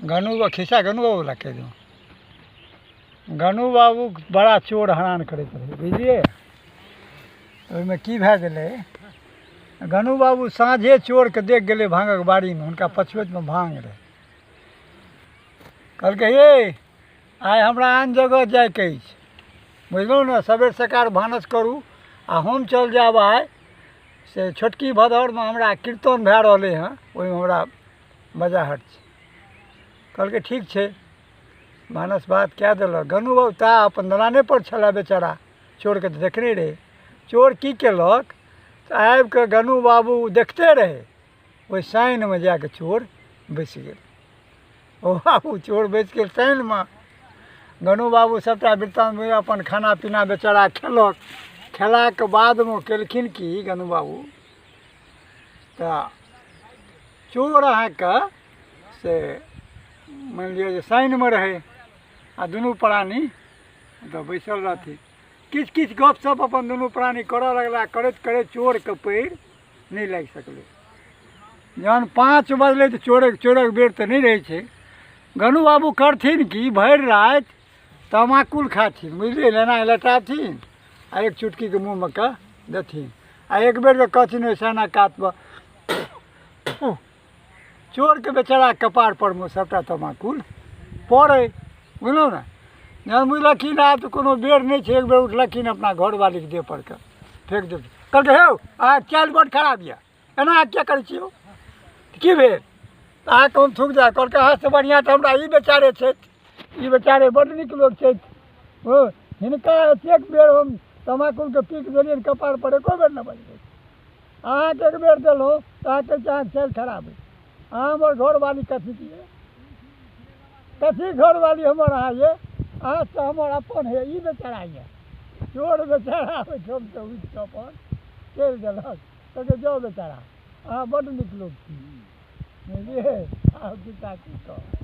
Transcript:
गनू खिस्सा गनू बाबू लए कहि दू। गनू बाबू बड़ा चोर हरान करैत रहै, बुझलियै। ओहिमे की भए गेलै, गनू बाबू साँझे चोरके देख गेलै भाँगक बाड़ीमे, हुनका पछुअतमे भाँग रहै। कहलकै हे आइ हमरा आन जगह जाइके अछि, बुझलहुँ ने, सबेर सकाल भानस करू आ हम चल जायब आइ से छोटकी भदौरमे हमरा कीर्तन भए रहलै हँ, ओहिमे हमरा बजाहट छै। कहलकै ठीक छै, भानस भात कए देलक। गनू बाबू ता अपन दलानेपर छलए बेचारा, चोरके तऽ देखने रहै। चोर की केलक तऽ आबिकऽ गनू बाबू देखते रहै, ओहि साइनमे जाकऽ चोर बैसि गेल। ओ बाबू चोर बैसि गेल साइनमे। गनू बाबू सभटा वृत्तान्त अपन खाना पीना बेचारा खेलक। खेलाके बादमे केलखिन की गनू बाबू, तऽ चोर अहाँके से मानि लिअ जे साइनमे रहै आ दुनू प्राणी तऽ बैसल रहथिन। किछु किछु गपशप अपन दुनू प्राणी करऽ लगला। करैत करैत चोरके पैर नहि लागि सकलै। जहन 5 बजलै तऽ चोरक बेर तऽ नहि रहै छै। गनू बाबू करथिन कि भरि राति तमाकुल खाथिन, बुझलियै, एना लटाथिन आ एक चुटकीके मुँहमे कऽ देथिन आ एक बेर जे कहथिन ओहि साना कातमे, चोरके बेचारा कपार परमे सभटा तमाकुल पड़ै, बुझलहुँ ने। जहन बुझलखिन आब तऽ कोनो बेर नहि छै, एक बेर उठलखिन अपना घरवालीके देह पर कऽ फेक देलखिन। कहलकै हौ अहाँके चालि बड्ड खराब यऽ, एना अहाँ किया करै छियै हौ, की भेल अहाँके हम थूक दए। कहलकै अहाँसँ बढ़िआँ तऽ हमरा ई बेचारे छथि, ई बेचारे बड्ड नीक लोक छथि, ओ हिनका एतेक बेर हम तमाकुलके पीक देलियनि कपार पर, एको बेर नहि बजलै। अहाँके एक बेर देलहुँ तऽ अहाँ कहै छी अहाँके चालि खराब अछि, अहाँ हमर घरवाली कथी छियै, कथी घरवाली हमर अहाँ ये, अहाँ तऽ हमर अपन हे ई बेचारा यऽ। चोर बेचारा ओहिठामसँ उठि कऽ अपन चलि देलक। कहलकै जाउ बेचारा अहाँ बड्ड नीक लोक छी, बुझलियै, आब खिस्सा की कहब।